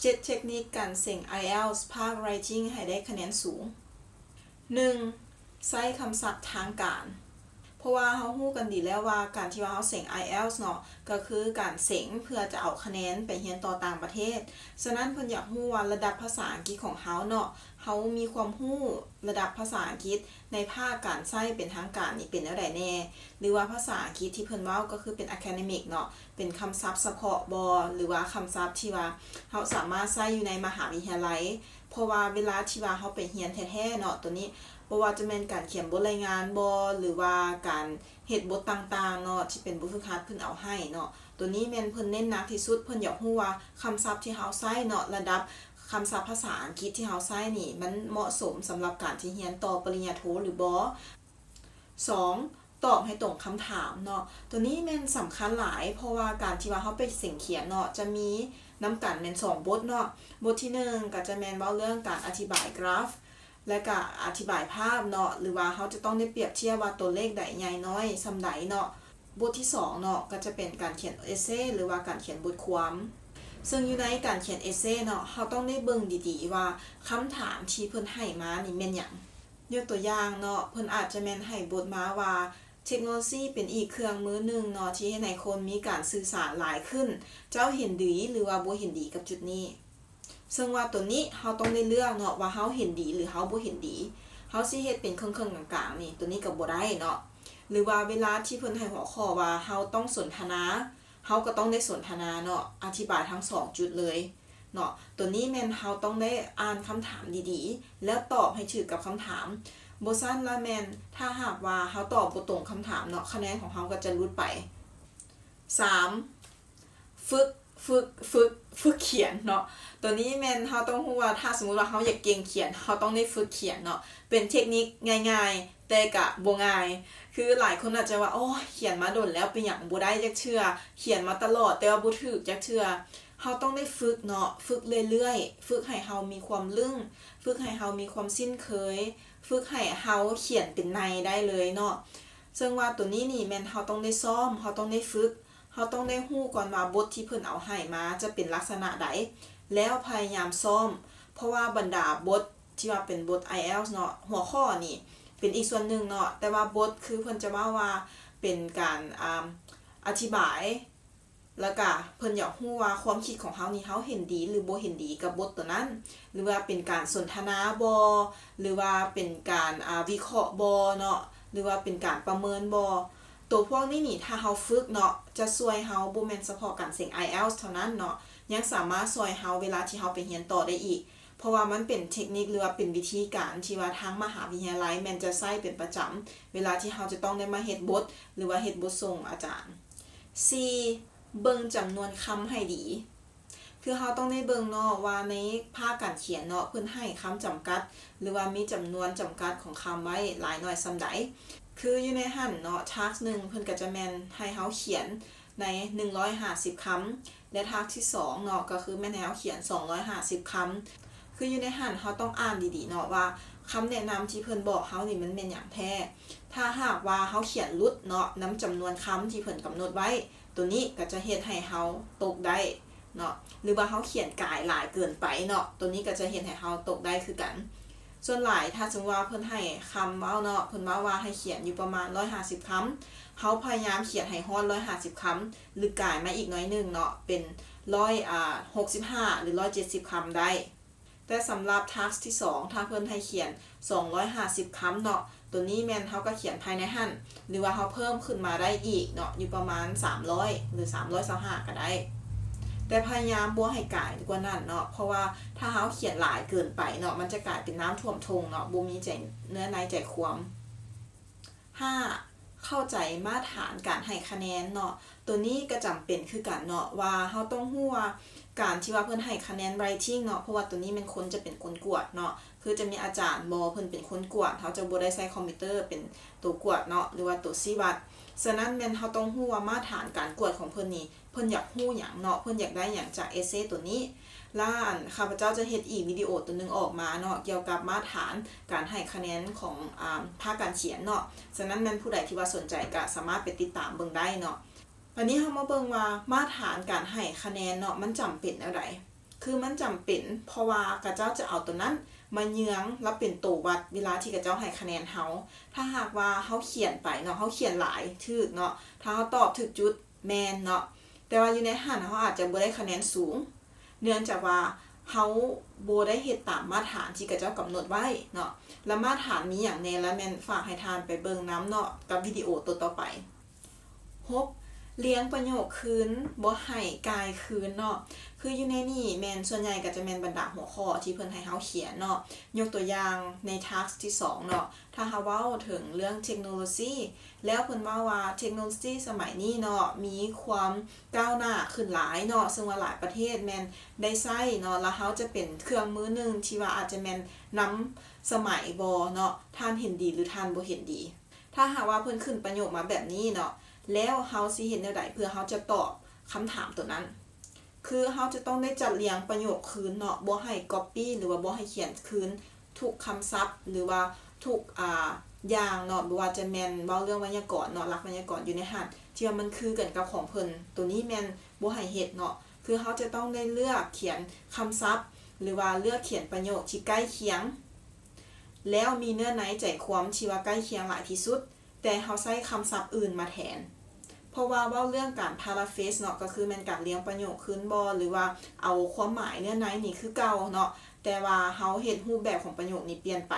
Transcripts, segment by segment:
ເຈັດເທັກນິກການເສັງໄອແອລສ໌ພາກ Writing ໃຫ້ໄດ້ຄະແນນສູງ. ໜຶ່ງ ໃຊ້ຄຳສັບທາງການ. ເພາະວ່າເຮົາຮູ້ກັນດີແລ້ວວ່າ ການທີ່ວ່າເຮົາເສັງໄອແອລສ໌ເນາະ ກໍຄືການເສັງເພື່ອຈະເອົາຄະແນນໄປຮຽນຕໍ່ຕ່າງປະເທດ. ສະນັ້ນເພິ່ນຢາກຮູ້ວ່າລະດັບພາສາອັງກິດຂອງເຮົາເນາະ ເຮົາມີຄວາມຮູ້ລະດັບພາສາອັງກິດໃນພາກການໃຊ້ເປັນທາງການນີ້ເປັນແນວໃດແດ່ ຫຼືວ່າພາສາອັງກິດທີ່ເພິ່ນເວົ້າກໍຄືເປັນ academic ເນາະ ເປັນຄຳສັບສະເພາະບໍ່ ຫຼືວ່າຄຳສັບທີ່ວ່າເຮົາສາມາດໃຊ້ຢູ່ໃນມະຫາວິທະຍາໄລ. ເພາະວ່າເວລາທີ່ວ່າເຮົາໄປຮຽນແທ້ໆເນາະ ໂຕນີ້ບໍ່ວ່າຈະແມ່ນການຂຽນບົດລາຍງານບໍ່ ຫຼືວ່າການເຮັດບົດຕ່າງໆເນາະ ທີ່ເປັນບົດຝຶກຫັດເພິ່ນເອົາໃຫ້ເນາະ ໂຕນີ້ແມ່ນເພິ່ນເນັ້ນໜັກທີ່ສຸດ ເພິ່ນຢາກຮູ້ວ່າຄຳສັບທີ່ເຮົາໃຊ້ເນາະ ລະດັບຄຳສັບພາສາອັງກິດທີ່ເຮົາໃຊ້ນີ້ ມັນເໝາະສົມສຳລັບການທີ່ຮຽນຕໍ່ປະລິນຍາໂທຫຼືບໍ່. ສອງ ຕອບໃຫ້ຕົງຄຳຖາມເນາະ ໂຕນີ້ແມ່ນສຳຄັນຫຼາຍ ເພາະວ່າການທີ່ວ່າເຮົາໄປເສັງຂຽນເນາະ ຈະມີນຳກັນແມ່ນສອງບົດເນາະ ບົດທີໜຶ່ງກໍຈະແມ່ນເວົ້າເລື່ອງການອະທິບາຍກຣາຟ ແລະກະອະທິບາຍພາບເນາະ ຫຼືວ່າເຮົາຈະຕ້ອງໄດ້ປຽບທຽບວ່າຕົວເລກໃດໃຫຍ່ນ້ອຍສ່ຳໃດເນາະ. ບົດທີສອງເນາະ ກໍຈະເປັນການຂຽນເອເຊ ຫຼືວ່າການຂຽນບົດຄວາມ ເຊິ່ງຢູ່ໃນການຂຽນເອເຊເນາະ ເຮົາຕ້ອງໄດ້ເບິ່ງດີໆວ່າຄຳຖາມທີ່ເພິ່ນໃຫ້ມານີ້ແມ່ນຫຍັງ. ຍົກຕົວຢ່າງເນາະ ເພິ່ນອາດຈະແມ່ນໃຫ້ບົດມາວ່າ ເທັກໂນໂລຊີເປັນອີກເຄື່ອງມືໜຶ່ງເນາະ ທີ່ເຮັດໃຫ້ຄົນມີການສື່ສານຫຼາຍຂຶ້ນ ເຈົ້າເຫັນດີ ຫຼືວ່າບໍ່ເຫັນດີກັບຈຸດນີ້? ເຊິ່ງວ່າໂຕນີ້ເຮົາຕ້ອງໄດ້ເລືອກເນາະ ວ່າເຮົາເຫັນດີ ຫຼືເຮົາບໍ່ເຫັນດີ ເຮົາຊິເຮັດເປັນເຄິ່ງໆກາງໆນີ້ ໂຕນີ້ກໍບໍ່ໄດ້ເນາະ. ຫຼືວ່າເວລາທີ່ເພິ່ນໃຫ້ຫົວຂໍ້ວ່າເຮົາຕ້ອງສົນທະນາ ເຮົາກໍຕ້ອງໄດ້ສົນທະນາເນາະ ອະທິບາຍທັງສອງຈຸດເລີຍເນາະ ໂຕນີ້ແມ່ນເຮົາຕ້ອງໄດ້ອ່ານຄຳຖາມດີໆ ແລ້ວຕອບໃຫ້ຖືກກັບຄຳຖາມ. ບໍ່ຊັ້ນລະແມ່ນ ຖ້າຫາກວ່າເຮົາຕອບບໍ່ຕົງຄຳຖາມເນາະ ຄະແນນຂອງເຮົາກໍຈະຫຼຸດໄປ. ສາມ ຝຶກ ຝຶກ ຝຶກ ຝຶກຂຽນເນາະ ໂຕນີ້ແມ່ນເຮົາຕ້ອງຮູ້ວ່າ ຖ້າສົມມຸດວ່າເຮົາຢາກເກັ່ງຂຽນ ເຮົາຕ້ອງໄດ້ຝຶກຂຽນເນາະ ເປັນເທັກນິກງ່າຍໆ ແຕ່ກະບໍ່ງ່າຍ ຄືຫຼາຍຄົນອາດຈະວ່າ ໂອ້ຍ ຂຽນມາດົນແລ້ວ ເປັນຫຍັງບໍ່ໄດ້ຈັກເທື່ອ ຂຽນມາຕະຫຼອດ ແຕ່ວ່າບໍ່ຖືກຈັກເທື່ອ. ເຮົາຕ້ອງໄດ້ຝຶກເນາະ ຝຶກເລື້ອຍໆ ຝຶກໃຫ້ເຮົາມີຄວາມລຶ້ງ ຝຶກໃຫ້ເຮົາມີຄວາມຊິນເຄີຍ ຝຶກໃຫ້ເຮົາຂຽນເປັນໃນໄດ້ເລີຍເນາະ. ເຊິ່ງວ່າໂຕນີ້ນີ້ແມ່ນເຮົາຕ້ອງໄດ້ຊ້ອມ ເຮົາຕ້ອງໄດ້ຝຶກ ເຮົາຕ້ອງໄດ້ຮູ້ກ່ອນວ່າບົດທີ່ເພິ່ນເອົາໃຫ້ມາຈະເປັນລັກສະນະໃດ ແລ້ວພະຍາຍາມຊ້ອມ ເພາະວ່າບັນດາບົດທີ່ວ່າເປັນບົດໄອແອລສ໌ເນາະ ຫົວຂໍ້ນີ້ເປັນອີກສ່ວນໜຶ່ງເນາະ ແຕ່ວ່າບົດຄືເພິ່ນຈະເວົ້າວ່າເປັນການ ອາ ອະທິບາຍ ແລ້ວກະເພິ່ນຢາກຮູ້ວ່າຄວາມຄິດຂອງເຮົານີ້ ເຮົາເຫັນດີ ຫຼື ບໍ່ເຫັນດີກັບບົດໂຕນັ້ນ ຫຼືວ່າເປັນການສົນທະນາບໍ່ ຫຼືວ່າເປັນການ ອາ ວິເຄາະບໍ່ເນາະ ຫຼືວ່າເປັນການປະເມີນບໍ່. ໂຕພວກນີ້ນີ້ ຖ້າເຮົາຝຶກເນາະ ຈະຊ່ວຍເຮົາ ບໍ່ແມ່ນສະເພາະການເສັງໄອແອລສ໌ເທົ່ານັ້ນເນາະ ຍັງສາມາດຊ່ວຍເຮົາເວລາທີ່ເຮົາໄປຮຽນຕໍ່ໄດ້ອີກ ເພາະວ່າມັນເປັນເທັກນິກ ຫຼືວ່າເປັນວິທີການທີ່ວ່າທາງມະຫາວິທະຍາໄລແມ່ນຈະໃຊ້ເປັນປະຈຳ ເວລາທີ່ເຮົາຈະຕ້ອງໄດ້ມາເຮັດບົດ ຫຼືວ່າເຮັດບົດສົ່ງອາຈານ. ສີ່ ເບິ່ງຈຳນວນຄຳໃຫ້ດີ ຄືເຮົາຕ້ອງໄດ້ເບິ່ງເນາະວ່າໃນພາກການຂຽນເນາະ ເພິ່ນໃຫ້ຄຳຈຳກັດ ຫຼືວ່າມີຈຳນວນຈຳກັດຂອງຄຳໄວ້ຫຼາຍໜ້ອຍສ່ຳໃດ. ຄືຢູ່ໃນຫັ້ນເນາະ task ໜຶ່ງ ເພິ່ນກໍຈະແມ່ນໃຫ້ເຮົາຂຽນໃນໜຶ່ງຮ້ອຍຫ້າສິບຄຳ ແລະ task ທີສອງເນາະ ກໍຄືແມ່ນໃຫ້ເຮົາຂຽນສອງຮ້ອຍຫ້າສິບຄຳ. ຄືຢູ່ໃນຫັ້ນເຮົາຕ້ອງອ່ານດີໆເນາະວ່າຄຳແນະນຳທີ່ເພິ່ນບອກເຮົານີ້ມັນແມ່ນຫຍັງແທ້. ຖ້າຫາກວ່າເຮົາຂຽນຫຼຸດເນາະ ນຳຈຳນວນຄຳທີ່ເພິ່ນກຳນົດໄວ້ ໂຕນີ້ກໍຈະເຮັດໃຫ້ເຮົາຕົກໄດ້ເນາະ ຫຼືວ່າເຮົາຂຽນກາຍຫຼາຍເກີນໄປເນາະ ໂຕນີ້ກໍຈະເຮັດໃຫ້ເຮົາຕົກໄດ້ຄືກັນ. ສ່ວນຫຼາຍ ຖ້າສົມມຸດວ່າເພິ່ນໃຫ້ຄຳເວົ້າເນາະ ເພິ່ນເວົ້າວ່າໃຫ້ຂຽນຢູ່ປະມານຮ້ອຍຫ້າສິບຄຳ ເຮົາພະຍາຍາມຂຽນໃຫ້ຮອດຮ້ອຍຫ້າສິບຄຳ ຫຼືກາຍມາອີກໜ້ອຍໜຶ່ງເນາະ ເປັນຮ້ອຍ ອາ ຫົກສິບຫ້າ ຫຼື ຮ້ອຍເຈັດສິບຄຳໄດ້. ແຕ່ສຳລັບ task ທີສອງ ຖ້າເພິ່ນໃຫ້ຂຽນສອງຮ້ອຍຫ້າສິບຄຳເນາະ ໂຕນີ້ແມ່ນເຮົາກໍຂຽນພາຍໃນຫັ້ນ ຫຼືວ່າເຮົາເພີ່ມຂຶ້ນມາໄດ້ອີກເນາະ ຢູ່ປະມານສາມຮ້ອຍ ຫຼື ສາມຮ້ອຍຊາວຫ້າກໍໄດ້ ແຕ່ພະຍາຍາມບໍ່ໃຫ້ກາຍກວ່ານັ້ນເນາະ ເພາະວ່າຖ້າເຮົາຂຽນຫຼາຍເກີນໄປເນາະ ມັນຈະກາຍເປັນນ້ຳຖ້ວມທົ່ງເນາະ ບໍ່ມີໃຈ ເນື້ອໃນໃຈຄວາມ. ຫ້າ ເຂົ້າໃຈມາດຖານການໃຫ້ຄະແນນເນາະ ໂຕນີ້ກໍຈຳເປັນຄືກັນເນາະ ວ່າເຮົາຕ້ອງຮູ້ວ່າການທີ່ວ່າເພິ່ນໃຫ້ຄະແນນ writing ເນາະ ເພາະວ່າໂຕນີ້ແມ່ນຄົນຈະເປັນຄົນກວດເນາະ ຄືຈະມີອາຈານບໍ່ ເພິ່ນເປັນຄົນກວດ ເຮົາຈະບໍ່ໄດ້ໃຊ້ຄອມພິວເຕີເປັນໂຕກວດເນາະ ຫຼືວ່າໂຕຊີ້ວັດ. ສະນັ້ນແມ່ນເຮົາຕ້ອງຮູ້ວ່າມາດຖານການກວດຂອງເພິ່ນນີ້ ເພິ່ນຢາກຮູ້ຫຍັງເນາະ ເພິ່ນຢາກໄດ້ຫຍັງຈາກເອເຊໂຕນີ້. ລະ ອັນ ຂ້າພະເຈົ້າຈະເຮັດອີກວິດີໂອໂຕໜຶ່ງອອກມາເນາະ ກ່ຽວກັບມາດຖານການໃຫ້ຄະແນນຂອງ ອາ ພາກການຂຽນເນາະ. ສະນັ້ນແມ່ນຜູ້ໃດທີ່ວ່າສົນໃຈກະສາມາດໄປຕິດຕາມເບິ່ງໄດ້ເນາະ. ບາດນີ້ເຮົາມາເບິ່ງວ່າມາດຖານການໃຫ້ຄະແນນເນາະ ມັນຈຳເປັນແນວໃດ. ຄືມັນຈຳເປັນ ເພາະວ່າເຂົາເຈົ້າຈະເອົາໂຕນັ້ນມາເຍືອງ ແລະ ເປັນໂຕວັດເວລາທີ່ເຂົາເຈົ້າໃຫ້ຄະແນນເຮົາ. ຖ້າຫາກວ່າເຮົາຂຽນໄປເນາະ ເຮົາຂຽນຫຼາຍ ຖືກເນາະ ຖ້າເຮົາຕອບຖືກຈຸດ ແມ່ນເນາະ ແຕ່ວ່າຢູ່ໃນຫັ້ນເຮົາອາດຈະບໍ່ໄດ້ຄະແນນສູງ ເນື່ອງຈາກວ່າເຮົາບໍ່ໄດ້ເຮັດຕາມມາດຖານທີ່ເຂົາເຈົ້າກຳນົດໄວ້ເນາະ ແລະ ມາດຖານມີຫຍັງແດ່ ລະ ແມ່ນຝາກໃຫ້ທ່ານໄປເບິ່ງນຳເນາະ ກັບວິດີໂອໂຕຕໍ່ໄປ. ຫົກ ລຽງປະໂຫຍກຄືນ ບໍ່ໃຫ້ກ່າຍຄືນເນາະ ຄືຢູ່ໃນນີ້ແມ່ນສ່ວນໃຫຍ່ກໍຈະແມ່ນບັນດາຫົວຂໍ້ທີ່ເພິ່ນໃຫ້ເຮົາຂຽນເນາະ ຍົກຕົວຢ່າງໃນທັກທີ່ສອງເນາະ ຖ້າເຮົາເວົ້າເຖິງເລື່ອງເທັກໂນໂລຊີ ແລ້ວເພິ່ນເວົ້າວ່າເທັກໂນໂລຊີສະໄໝນີ້ເນາະ ມີຄວາມກ້າວໜ້າຂຶ້ນຫຼາຍເນາະ ເຊິ່ງວ່າຫຼາຍປະເທດແມ່ນໄດ້ໃຊ້ເນາະ ແລ້ວເຮົາຈະເປັນເຄື່ອງມືໜຶ່ງທີ່ວ່າອາດຈະແມ່ນນຳສະໄໝບໍ່ເນາະ ທ່ານເຫັນດີ ຫຼື ທ່ານບໍ່ເຫັນດີ? ຖ້າຫາກວ່າເພິ່ນຂຶ້ນປະໂຫຍກມາແບບນີ້ເນາະ ແລ້ວເຮົາຊິເຮັດແນວໃດເພື່ອເຮົາຈະຕອບຄຳຖາມໂຕນັ້ນ? ຄືເຮົາຈະຕ້ອງໄດ້ຈັດລຽງປະໂຫຍກຄືນເນາະ ບໍ່ໃຫ້ກັອບປີ້ ຫຼືວ່າບໍ່ໃຫ້ຂຽນຄືນທຸກຄຳສັບ ຫຼືວ່າທຸກ ອ່າ ຢ່າງເນາະ ບໍ່ວ່າຈະແມ່ນເວົ້າເລື່ອງໄວຍາກອນເນາະ ຫຼັກໄວຍາກອນຢູ່ໃນຫັ້ນ ທີ່ວ່າມັນຄືກັນກັບຂອງເພິ່ນ ໂຕນີ້ແມ່ນບໍ່ໃຫ້ເຮັດເນາະ ຄືເຮົາຈະຕ້ອງໄດ້ເລືອກຂຽນຄຳສັບ ຫຼືວ່າເລືອກຂຽນປະໂຫຍກທີ່ໃກ້ຄຽງ ແລ້ວມີເນື້ອໃນໃຈຄວາມທີ່ວ່າໃກ້ຄຽງຫຼາຍທີ່ສຸດ ແຕ່ເຮົາໃຊ້ຄຳສັບອື່ນມາແທນ ເພາະວ່າເວົ້າເລື່ອງການພາຣາເຟຣສເນາະ ກໍຄືແມ່ນການລຽງປະໂຫຍກຄືນບໍ ຫຼືວ່າເອົາຄວາມໝາຍເນື້ອໃນນີ້ຄືເກົ່າເນາະ ແຕ່ວ່າເຮົາເຮັດຮູບແບບຂອງປະໂຫຍກນີ້ປ່ຽນໄປ.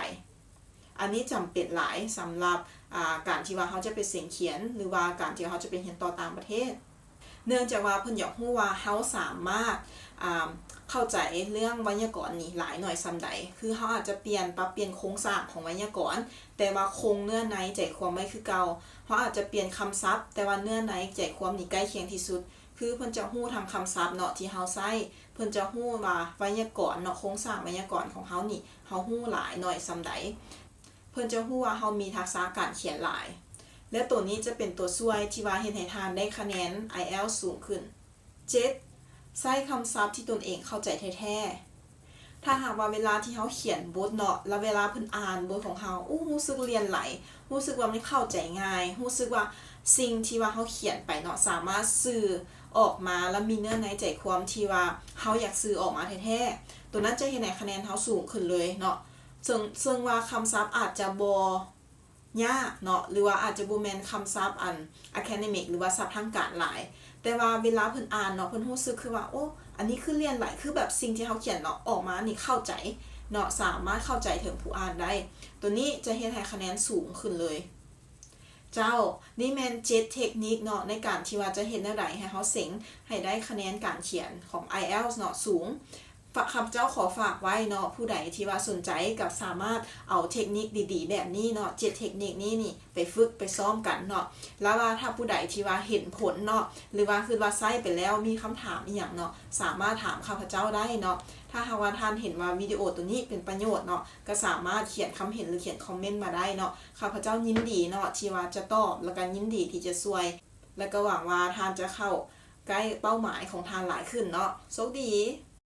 ອັນນີ້ຈຳເປັນຫຼາຍສຳລັບ ອ່າ ການທີ່ວ່າເຮົາຈະໄປເສັງຂຽນ ຫຼືວ່າການທີ່ວ່າເຮົາຈະໄປຮຽນຕໍ່ຕ່າງປະເທດ. ເນື່ອງຈາກວ່າເພິ່ນຢາກຮູ້ວ່າເຮົາສາມາດ ອ່າ ເຂົ້າໃຈເລື່ອງໄວຍາກອນນີ້ຫຼາຍໜ້ອຍສ່ຳໃດ ຄືເຮົາອາດຈະປ່ຽນ ປັບປ່ຽນໂຄງສ້າງຂອງໄວຍາກອນ ແຕ່ວ່າຄົງເນື້ອໃນໃຈຄວາມໄວ້ຄືເກົ່າ ເຮົາອາດຈະປ່ຽນຄຳສັບ ແຕ່ວ່າເນື້ອໃນໃຈຄວາມນີ້ໃກ້ຄຽງທີ່ສຸດ ຄືເພິ່ນຈະຮູ້ທັງຄຳສັບເນາະທີ່ເຮົາໃຊ້ ເພິ່ນຈະຮູ້ວ່າໄວຍາກອນເນາະ ໂຄງສ້າງໄວຍາກອນຂອງເຮົານີ້ ເຮົາຮູ້ຫຼາຍໜ້ອຍສ່ຳໃດ ເພິ່ນຈະຮູ້ວ່າເຮົາມີທັກສະການຂຽນຫຼາຍ ແລະ ໂຕນີ້ຈະເປັນຕົວຊ່ວຍທີ່ວ່າເຮັດໃຫ້ທ່ານໄດ້ຄະແນນໄອແອລສູງຂຶ້ນ. ເຈັດ ໃຊ້ຄຳສັບທີ່ຕົນເອງເຂົ້າໃຈແທ້ໆ. ຖ້າຫາກວ່າເວລາທີ່ເຮົາຂຽນບົດເນາະ ແລ້ວເວລາເພິ່ນອ່ານບົດຂອງເຮົາ ໂອ້ ຮູ້ສຶກລ່ຽນໄຫຼ ຮູ້ສຶກວ່າມັນເຂົ້າໃຈງ່າຍ ຮູ້ສຶກວ່າສິ່ງທີ່ວ່າເຮົາຂຽນໄປເນາະ ສາມາດສື່ອອກມາ ແລ້ວມີເນື້ອໃນໃຈຄວາມທີ່ວ່າເຮົາຢາກສື່ອອກມາແທ້ໆ ໂຕນັ້ນຈະເຮັດໃຫ້ຄະແນນເຮົາສູງຂຶ້ນເລີຍເນາະ. ເຊິ່ງ ເຊິ່ງວ່າຄຳສັບອາດຈະບໍ່ຍາກເນາະ ຫຼືວ່າອາດຈະບໍ່ແມ່ນຄຳສັບອັນ academic ຫຼືວ່າສັບທາງການຫຼາຍ ແຕ່ວ່າເວລາເພິ່ນອ່ານເນາະ ເພິ່ນຮູ້ສຶກຄືວ່າ ໂອ້ ອັນນີ້ຄືລ່ຽນໄຫຼ ຄືແບບສິ່ງທີ່ເຮົາຂຽນເນາະ ອອກມານີ້ເຂົ້າໃຈເນາະ ສາມາດເຂົ້າໃຈເຖິງຜູ້ອ່ານໄດ້ ໂຕນີ້ຈະເຮັດໃຫ້ຄະແນນສູງຂຶ້ນເລີຍ. ເຈົ້າ ນີ້ແມ່ນເຈັດເທັກນິກເນາະ ໃນການທີ່ວ່າຈະເຮັດແນວໃດໃຫ້ເຮົາເສັງໃຫ້ໄດ້ຄະແນນການຂຽນຂອງໄອແອລເນາະສູງ. ຂ້າພະເຈົ້າຂໍຝາກໄວ້ເນາະ ຜູ້ໃດທີ່ວ່າສົນໃຈກໍສາມາດເອົາເທັກນິກດີໆແບບນີ້ເນາະ ເຈັດເທັກນິກນີ້ນີ້ໄປຝຶກໄປຊ້ອມກັນເນາະ ແລ້ວວ່າຖ້າຜູ້ໃດທີ່ວ່າເຫັນຜົນເນາະ ຫຼືວ່າຄິດວ່າໃຊ້ໄປແລ້ວມີຄຳຖາມອີ່ຫຍັງເນາະ ສາມາດຖາມຂ້າພະເຈົ້າໄດ້ເນາະ. ຖ້າຫາກວ່າທ່ານເຫັນວ່າວິດີໂອໂຕນີ້ເປັນປະໂຫຍດເນາະ ກໍສາມາດຂຽນຄຳເຫັນ ຫຼື ຂຽນຄອມເມັນມາໄດ້ເນາະ ຂ້າພະເຈົ້າຍິນດີເນາະ ທີ່ວ່າຈະຕອບ ແລ້ວກໍຍິນດີທີ່ຈະຊ່ວຍ ແລ້ວກໍຫວັງວ່າທ່ານຈະເຂົ້າໃກ້ເປົ້າໝາຍຂອງທ່ານຫຼາຍຂຶ້ນເນາະ. ໂຊກດີ.